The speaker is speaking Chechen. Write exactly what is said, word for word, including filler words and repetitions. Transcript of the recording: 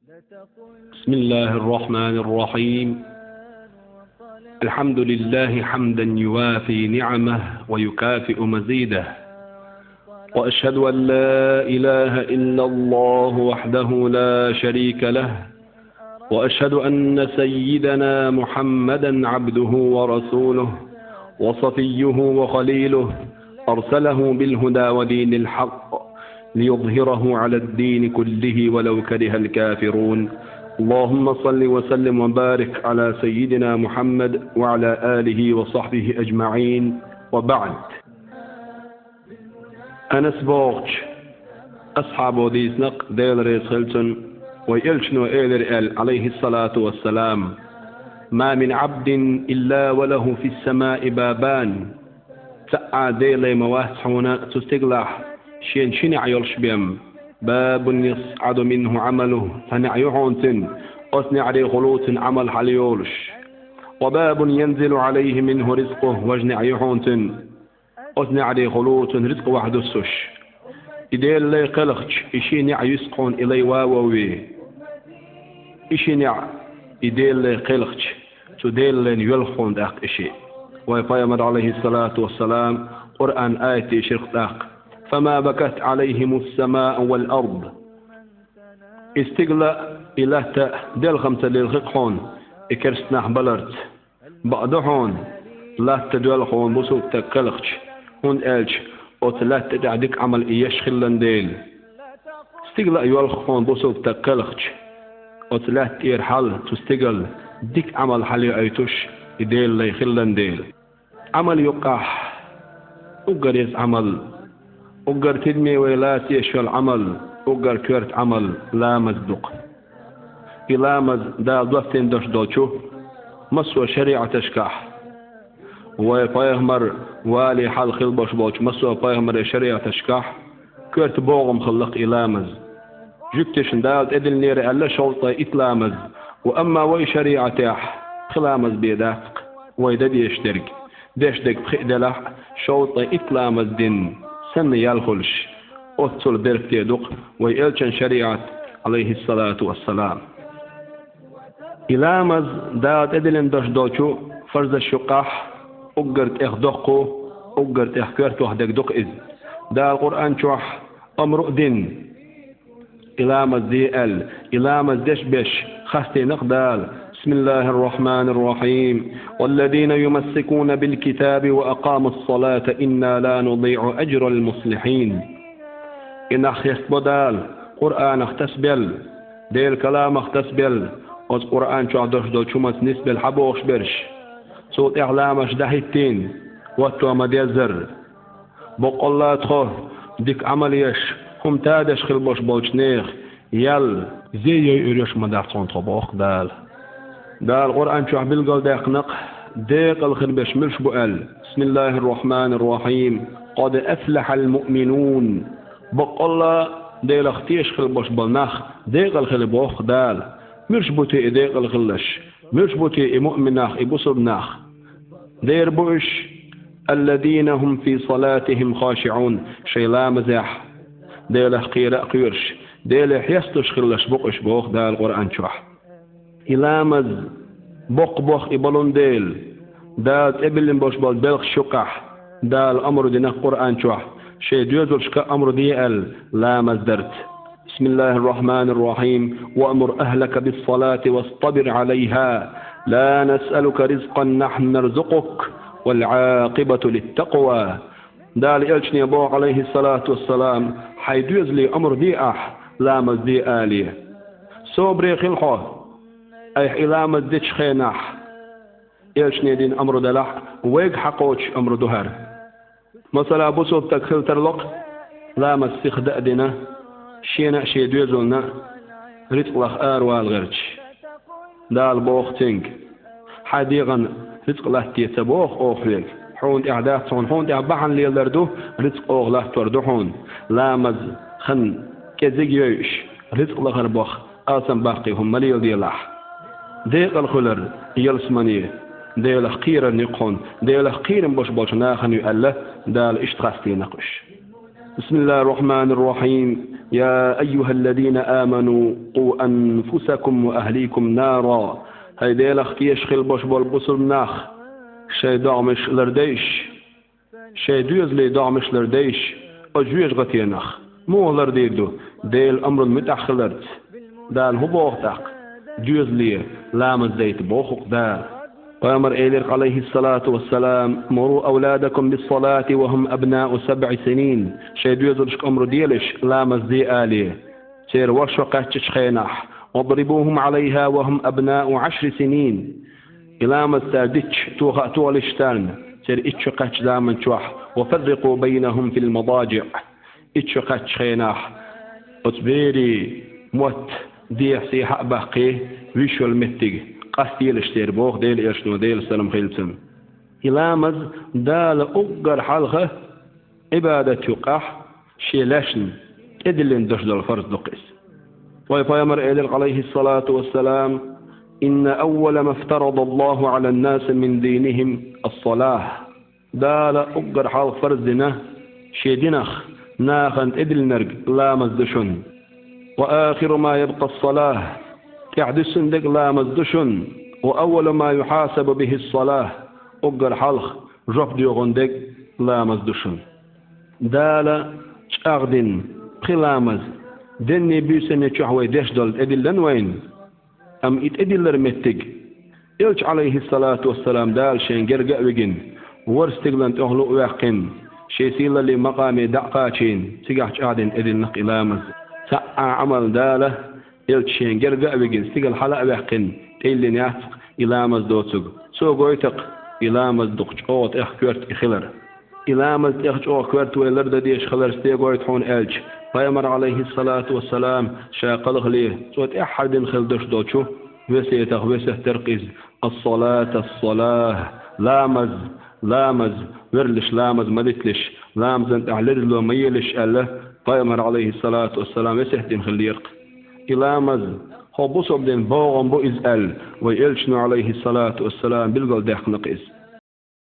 بسم الله الرحمن الرحيم. الحمد لله حمدا يوافي نعمه ويكافئ مزيده. وأشهد أن لا إله إلا الله وحده لا شريك له. وأشهد أن سيدنا محمدا عبده ورسوله وصفيه وخليله أرسله بالهدى ودين الحق ليظهره على الدين كله ولو كره الكافرون. اللهم صل وسلم وبارك على سيدنا محمد وعلى آله وصحبه أجمعين. وبعد. Анас бохучу асхьабо дийцинарг, Дела реза хилла цунна, вай элчано элира аьлла, алейхиссалату вассалам: «ما من عبد إلا وله في السماء بابان». Цхьа а Делан лай ма вац хьуна цу стигалахь шена ши неӀ йолуш бен. «باب يصعد منه عمله», цхьа неӀ ю хьуна цуьнан, оцу неӀарехула цуьнан Ӏамал хьалайолуш. «وباب ينزل عليه منه رزقه», важа неӀ ю хьуна цуьнан, оцу неӀарехула цуьнан рицкъа вахьа дуссуш. И Делан лай кхелхича, и ши неӀ юьсу хьуна и лай ван вовве. И ши неӀ, и Делан лай кхелхича, цу Делан лайна йоьлху хьуна тӀаккха и ши. Вай пайхамар, алейхиссалату вассалам, Къуръан аят дийшира тӀаккха: «فما بكت عليهم السماء والأرض». И стигала а, и латта а делхам ца лилхи-кх хьуна и керста нах баларца. Бакъ ду хьуна, латта доьлху хьуна бусалба стаг кхелхича, хӀунда аьлча оцу латта тӀехь дика Ӏамал и еш хилла дела. Стигала а йоьлху хьуна бусалба стаг кхелхича, оцу латта тӀера хьал, цу стигала дика Ӏамал хьалайоуьйтуш и Делан лай хилла дела. Ӏамал юкъахь уггар еза Ӏамал, уггар тидаме вай лаца еш йолу Ӏамал, уггар коьрта Ӏамал ламаз ду-кх. И ламаз Дала доссийна долуш долчу массо а шариӀаташкахь, вай пайхамар валале хьалха хилла болуш болчу массо а пайхамарийн шариӀаташкахь коьрта богӀам хилла-кх и ламаз. Жуьгташна Дала тӀедиллинера аьлла шовзткъе итт ламаз, ва амма вай шариӀатехь пхи ламаз бен дац-кх, вай дан дезаш дерг. Деш дерг пхиъ делахь а, шовзткъе итт ламаз дина санна ял хуьлуш, оццул беркате ду-кх вай элчан шариӀат, алейхиссалату вассалам. И ламаз Дала тӀедиллина долуш долчу фарзаш юкъахь уггар тӀех доккху, уггар тӀех коьртах дерг ду-кх иза. Дала Къуръан чохь омра а дина и ламаз де аьлла, и ламаз деш берш хастийна-кх Дала: «بسم الله الرحمن الرحيم. والذين يمسكون بالكتاب وأقاموا الصلاة إنا لا نضيع أجر المصلحين». И нах хестабо Дала, Къуръанах тасабелла, Делан каламах тасабелла, оцу Къуръан чохь долуш долчу хӀуманца нисбелла хьан бохуш берш, цул тӀаьхьа ламазаш дӀахӀиттийна, хӀотто ма-деззара. Баккъалла а тхо, дика Ӏамал еш, хӀума тадеш хилла болуш болчу нехан ял зе йойур йолуш ма дац хьуна тхо, боху-кх Дала. Дала Къуръан чохь билгалдаьккхина-кх декъала хир берш муьлш бу аьлла: «بسم الله الرحمن الرحيم. قد أفلح المؤمنون». Баккъалла а Делах тешаш хилла болуш болу нах декъала хилла, боху-кх Дала. Муьлш бу те и декъала хилларш? Муьлш бу те и муъмин нах, и бусалба нах? Дера бу уьш: «الذين هم في صلاتهم خاشعون», шайн ламазехь Делах кхера а кхоьруш, Деле хьесталуш хилларш бу-кх уьш, боху Дала Къуръан чохь. И ламаз боккха боху и болун дела, Дала тӀебиллина болуш болу белхаш юкъахь Дала омра дина-кх Къуръан чохь, шайн доьзалшка омра де аьлла ламаз дарца. «بسم الله الرحمن الرحيم. وأمر أهلك بالصلاة واصطبر عليها. لا نسألك رزقا نحن نرزقك والعاقبة للتقوى». Дала элчане боху, алейхиссалату вассалам: «Хьайн доьзале омра де ахь, ламаз де алий. Собаре хила хьо, айхьа и ламаз дечу хенахь». Элчане дина омра делахь а, вайга хьакхочуш омра ду хӀара. Масала, бусалба стаг хила тарло-кх, ламаз сиха дан а дина, шена а, шен доьзална а рицкъа лаха аравала гӀерташ. Дала боху цуьнга: «Хьайн дегӀана рицкъа латта де ца боху оха хьоьга? Хьуна тӀехь дац хьуна, хьуна тӀехь бахьана лелар ду, рицкъа оха латтор ду хьуна. Ламаз хан кӀезиг йойуш, рицкъа лахар боху алсамбаккхий хӀума ма леладелахь». Декъала хуьлар ялсамане, Делах кхерар ю-кх хьуна, Делах кхерам беш болчу нахана ю аьлла, Дала иштта хастийна-кх уьш. «بسم الله الرحمن الرحيم. يا أيها الذين آمنوا قوا أنفسكم وأهليكم نارا. ХӀай Делах тешаш хила бош болу бусулба нах, шайн догӀмаш лардайша, шайн доьзалийн догӀмаш лардайша, оцу жоьжахатенах. Муха лардийр ду? Делан амрана муьтӀахь хиларца. Дала хӀун боху тӀаккха? Доьзале ламаз дайта боху-кх Дала. Пайхамара элира, عليه الصلاة والسلام: مروا أولادكم بالصلاة وهم أبناء سبع سنين. Шайн доьзалшка амру делаш, ламаз де алий, церан ворхӀ шо кхаьчначу хенахь. واضربوهم عليها وهم أبناء عشر سنين. И ламаз цара дитча, тоха а тохалаш царна, церан итт шо кхаьчначу заман чохь. وفرقوا بينهم في المضاجع. Итт шо кхаьчначу хенахь оцу берийн мотт дехьа-сехьа а баккхий, вуьш йолу меттиг къастаелаш церан боху Делан Элчано, Делан салам хилла цунна. И ламаз Дала уггар хьалха Ӏибадат юкъахь шен лаьшна тӀедиллина деш долу фарз ду-кх иза. Вайн пайхамара элира, عليه الصلاة والسلام: إن أول ما افترض الله على الناس من دينهم الصلاة. Дала уггар хьалха фарз дина шен динах нахана тӀедиллинарг ламаз ду шуна. وآخر ما يبقى الصلاة. ТӀаьхьа дуьсина дерг ламаз ду шуна. وأول ما يحاسب به الصلاة. Уггар хьалха жоп доьхун дерг ламаз ду шуна. Дала чӀагӀдина пхи ламаз денний, буьйсанний чохь вай деш долу тӀедиллина вайна. Амма и тӀедиллар меттиг Элча, عليه الصلاة والسلام, Дала шен герга а вигина, ворхӀ стигалан тӀехула а ваьккхина, шен сийлаллин макъаме дӀа а кхачийна, цигахь чӀагӀдина тӀедиллина-кх и ламаз. Цхьа а Ӏамал Дала Элча шен герга а вигина, стигала хьала а ваьккхина, тӀедиллина яц-кх и ламаз доцург. Цо гойту-кх и ламаз дукха чӀогӀа тӀех коьрта и хилар. И ламаз тӀех чӀогӀа коьрта вай лардан дезаш хилар стен гойту хьуна аьлча, пайхамара, عليه الصلاة والسلام, ша кхалхале цо тӀаьххьара дина хилла деш долчу весетах весет дара-кх иза: الصلاة، الصلاة. Ламаз, ламаз, верлаш ламаз ма диталаш, ламазан тӀехь ледарло ма елаш аьлла, пайхамара, عليه الصلاة والسلام, весет дина хиллера-кх. И ламаз хӀокху бусалба динан богӀам бу иза аьлла, вайн Элчано, عليه الصلاة والسلام, билгалдаьккхина-кх иза.